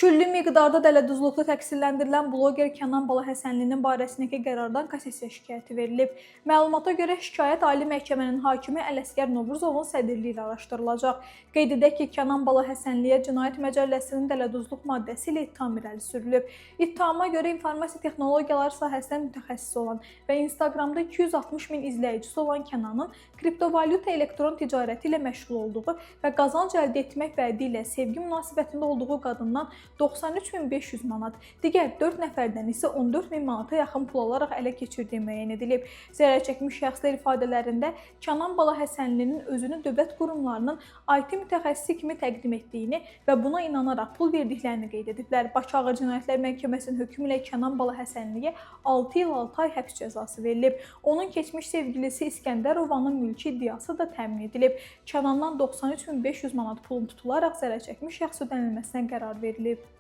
Küllü miqdarda dələduzluqda təqsirləndirilən bloger Kənan Balahəsənlinin barəsindəki qərardan kassasiya şikayəti verilib. Məlumata görə şikayət Ali Məhkəmənin hakimi Ələsgər Novruzovun sədrliyi ilə araşdırılacaq. Qeyd edək ki, Kənan Balahəsənliyə Cinayət Məcəlləsinin dələduzluq maddəsi ilə ittiham irəli sürülüb. İttihama görə informasiya texnologiyaları sahəsində mütəxəssis olan və Instagramda 260 min izləyicisi olan Kənanın kriptovalyuta elektron ticarəti ilə məşğul olduğu və qazanc əldə etmək vədi ilə sevgi münasibətində olduğu qadından 93.500 manat, digər 4 nəfərdən isə 14.000 manata yaxın pul alaraq ələ keçirdiyi müəyyən edilib. Zərər çəkmiş şəxslər ifadələrində Kənan Balahəsənlinin özünü dövlət qurumlarının IT mütəxəssisi kimi təqdim etdiyini və buna inanaraq pul verdiklərini qeyd ediblər. Bakı Ağır Cinayətlər Məhkəməsinin hökmü ilə Kənan Balahəsənliyə 6 il 6 ay həbs cəzası verilib. Onun keçmiş sevgilisi İskəndərovanın mülki iddiası da təmin edilib. Kənandan 93.500 manat pulun tutularaq zərər çəkmiş şəxs ödənilməsinə qərar verilib.